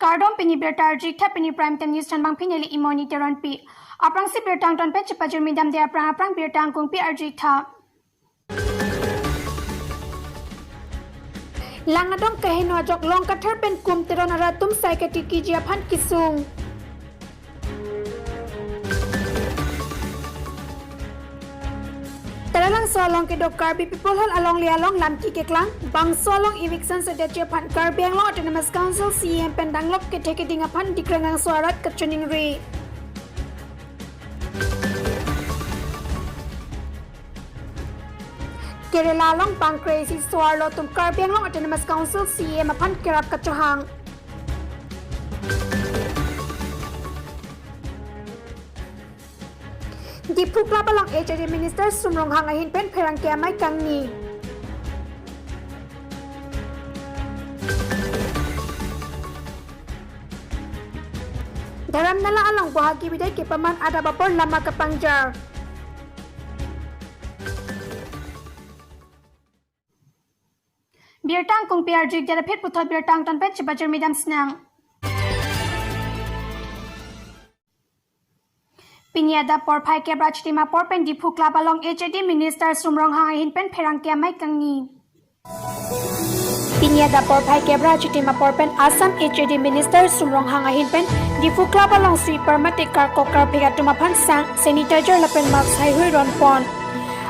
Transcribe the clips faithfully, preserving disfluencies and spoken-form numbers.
Kardom, pini birta arjutha, pini Prime Time News thanbang pini neli Imoni Teronpi. Aphrangsi birta angton pen chepajirmi damde aphrang aphrang birta angkung pi arjutha. Lang adong kaheno ajok Longkathar pen Kum Teron arat atum sai katikiji aphan kesung. Taralangso along kedo Karbi People Hall alongle along lam keklang, bangso along eviction sedetji aphan Karbi Anglong Autonomous Council C E M pen danglok kethe keding aphan Dikrenglangso arat kachiningri. Kerala along bang kre-isi so-arlo atum Karbi Anglong Autonomous Council C E M aphan kerap kachohang. Diphu Club along H A D Minister Sum Ronghang ahin pen pherangke amei kangni. Dharamnala along bohagi bidai kepaman adap apor lama kapangjar. Birta angkung pi arjutha, aphi puthot birta angton pen chepajirmi dam sinang. Pini adap porphai kep ra chitim apor pen Diphu Club along H A D Minister Sum Ronghang ahin pen pherangke amei kangni. Pini adap porphai kep ra chitim apor pen Assam H A D Minister Sum Ronghang ahin pen Diphu Club along sweeper mate karkok karphek atum aphan sang, sanitizer lapen mask haihui ronpon.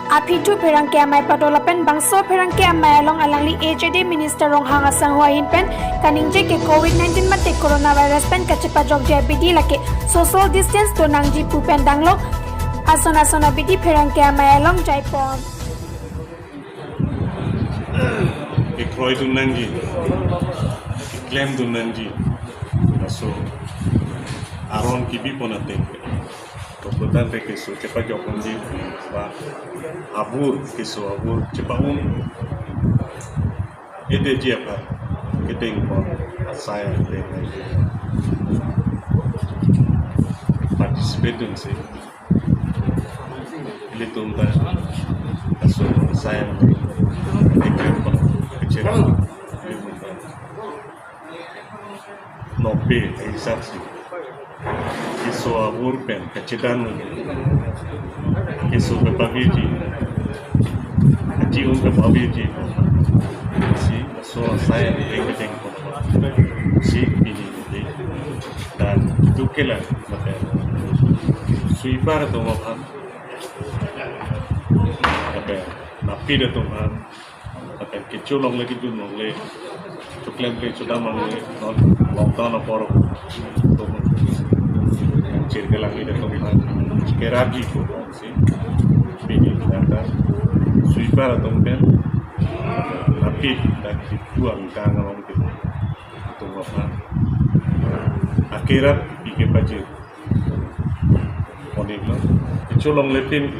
Aphi thu pherangke amei pado lapen bangso pherangke amei along alangli H A D Minister Ronghang asangho ahin pen kaningje ke Covid nineteen mate coronavirus pen kachepajokji abidi lake social distance do nangji pu pen danglok ason ason abidi pherangke amei along jaipon. Kekroi dun nangji, keklem dun nangji, laso aron kebipon ateng. Koputan te keso chepajokponji ba abur, keso abur chepa-un edetji aphan kedengpon asai ateng participate dunsi ilitum ta laso asai ateng kedengpon kecil. Nokbe hisap si keso abur pen kachedan, keso kepavirji, kachi-un kepavirji si laso asai ateng kedengpon si pini ini dan dukela mate sweeper atum aphan mate napir atum aphan lapen kecho longle kejun longle, choklemkle chodam longle, non lockdown apor atum chirkelang ida atum aphan kerapji pu si pini data sweeper atum pen napir dak kecho angkang along atum aphan akerap pi kepajir. Onik lo. Kecho longle pin,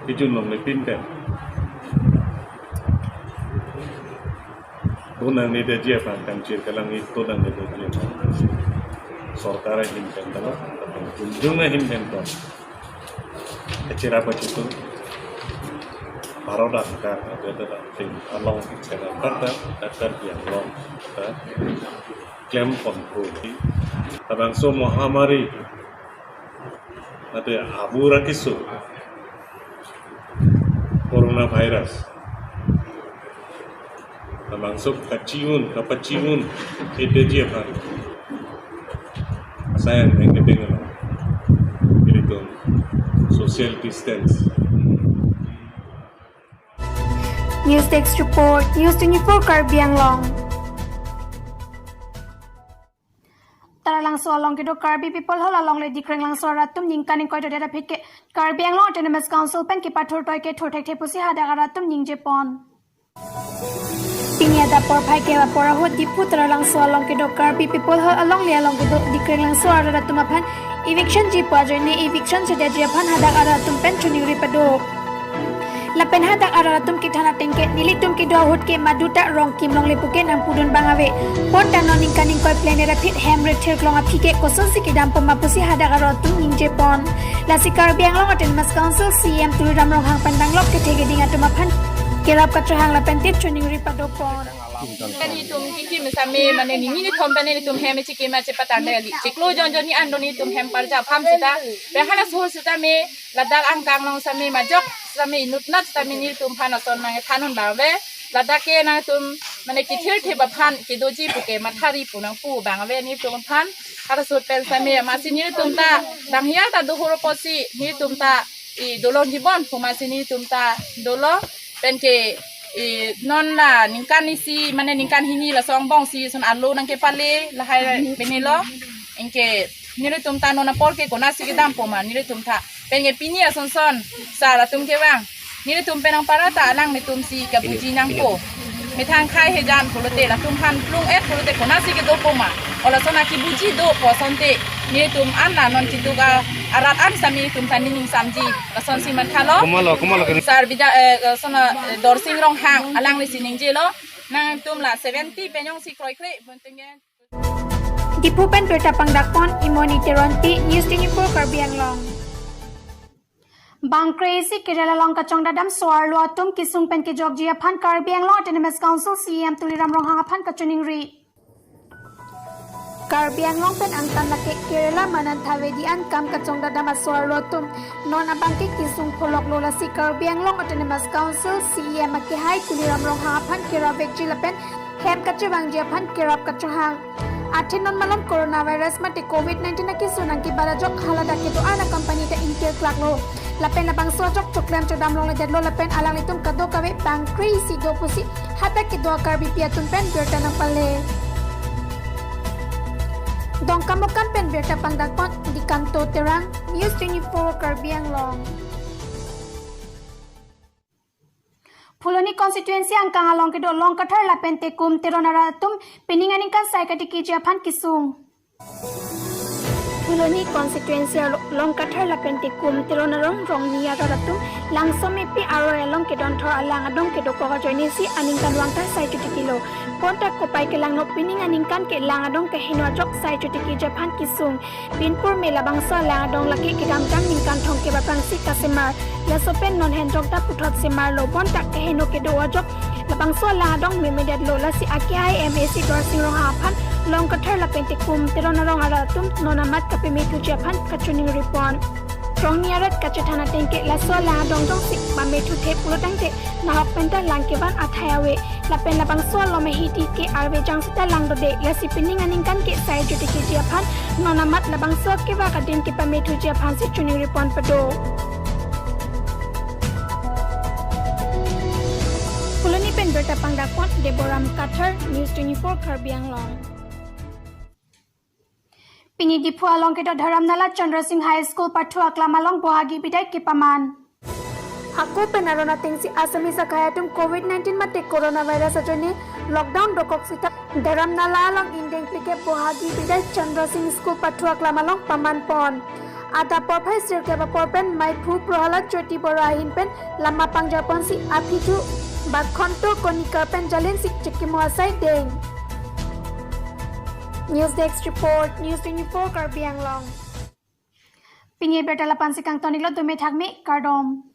kejun longle pin pen do nangnedetji aphan, kangchir kelang-ik do nangnedetji aphan sorkar ahin pen dalo, kunjung ahin pen dalo. Kachira pachitu Bharat Dakar, ada ada ting along channel kata, Dakar yang long kata, klem control. Labangso mahamari mate abur akeso coronavirus labangso kachi-un, kapachi-un edetji aphan asai ateng kedengpon ilitum social distance. News Desk Report, News twenty-four Karbi Anglong. Taralangso along kedo Karbi People Hall alongle Dikrenglangso arat atum ningkan ingkoi dodet aphi ke Karbi Anglong Autonomous Council pen kepathurtoi kethur thekthe pusi hadak arat atum ningjepon. Pini adap porphai kep apor ahut Diphu Taralangso along kedo Karbi People Hall alongle along kedo Dikrenglangso arat atum aphan eviction ji pu ajoine eviction sedetji aphan hadak arat atum pen chiningri pado. Lapen hadak arat atum kethan ateng ke nelitum kedo ahut ke maduta rongkim longle puke nangpudun bang ave. Bonta non ningkan ingkoi plenera phit hem rethir klong aphi ke kosonsi kedampon ma pusi hadak arat atum ningjepon. Lasi Karbi Anglong Autonomous Council C E M Tuliram Ronghang pen danglok kethe keding atum aphan kerap kachohang lapen tip chiningri padopon. Nelitum kikim sitame mane nini nithom pen nelitum hem chikima chepatang dali. Chiklo jonjon ni ando nelitum hem parja pham sita. Pe halaso sitame ladak angkang along sitame majok sitame inutnat sitame nelitum aphan ason nangthan un abang ave. Ladak ke nangtum mane kithirthip aphan kedoji puke mathari pu nangpu abang ave nelitum aphan. Halaso pen sitame amatsi nelitum ta dang hiya ta dohor apotsi nelitum ta i dolong jibon pu amatsi nelitum ta dolo penke i non la ningkan isi mane ningkan hini laso angbong si son alo nangkepale lahai pini lo. Anke nelitum ta non apor ke konatsi kedam po ma nelitum ta penke pini asonson sar atum kevang. Nelitum pen nangpara ta alanglitum si kabuji nangpo. Methang khai hejan pulote latum aphan plung et pulote konatsi kedo po ma. O lason akibuji do pu asonte nelitum an la non kituk arat an sitame nelitum ta nening samji. Lasonsi manthalo. Komatlo, komatlo kani? Sar Bija, eh, lason, eh, Dorsing Ronghang alangli si ningjelo. Nangtum la seventy pen jongsi kroikre bontinggen. Diphu pen birta pangdakpon Imoni Teronpi, News twenty-four Karbi Anglong. Bang kre-isi Kerala along kachongdadam so-arlo atum kesung pen kejokji aphan Karbi Anglong Autonomous Council C E M Tuliram Ronghang aphan kachiningri. Karbi Anglong pen angtan lake Kerala manantha vedi an kam kachongdadam aso-arlo atum non abangke kesung pholoklo, lasi Karbi Anglong Autonomous Council C E M akehai Tuliram Ronghang aphan kerap vekji lapen hem kachevangji aphan kerap kachohang. Athe non malom coronavirus mate covid nineteen akeso nangkebat ajok haladak kedo-an a-company ta ingkirklaklo. Lapen labangso ajok choklem chodam longledetlo lapen alanglitum kadokave bang kre-isi do pusi hadak kedo a-Karbipi atum pen birta nangpale. Dongkamukam pen birta pangdakpon Dikanto Terang, News twenty-four Karbi Anglong. Phuloni constituency angkang along kedo Longkathar lapen Tekum Teron arat atum pining aningkan sai katikiji aphan kesung. Phuloni constituency arlo Longkathar lapen Tekum Teron arong rongni arat atum Langsomepi aroi along kedonthor alang adong kedokok ajoinesi aningkan vangtha sai chotikilo. Bonta kopai kelangno pining aningkan ke lang adong keheno ajok sai chotikiji aphan kesung. Binpur me labangso alang adong lake kedamtang ningkan thomkep aphrangsi kasemar. Laso pen non henjok ta puthot semarlo, bonta keheno kedo ajok labangso alang adong memedetlo, lasi akehai M A C Dorsing Ronghang aphan Longkathar lapen Tekum Teron arong arat atum non amat kapemethuji aphan kachiningripon. Rongni arat kachethan ateng ke laso alang adong jongsi pamethuthe pulotangte nahok penta lang kevan athai ave. Lapen labangso alom ahidi ke arve jang seta lang dode, lasi pining aningkan ke sai chotikiji aphan non amat labangso kevak adin kepamethuji aphansi chiningripon pado. Phuloni pen birta pangdakpon Deboram Kathar, News twenty-four Karbi Anglong. Pini Diphu along kedo Dharamnala Chandra Singh High School pathu aklam along Bohagi Bidai kepaman. Ako pen aron atengsi Assamese akhei atum covid nineteen mate coronavirus ajoine lockdown dokok sita Dharamnala along ingdeng phlikep Bohagi Bidai Chandra Singh School pathu aklam along pamanpon. Adap porphai sirkep apor pen maiphu Prohalad Jyoti Bora ahin pen lama pangjarponsi aphithu Bakhonto Konikar pen jalinsi chikimo asai deng. News Desk Report, News twenty-four Karbi Anglong. Pini birta lapu-ansi kangton-iklo, dome thakme, kardom.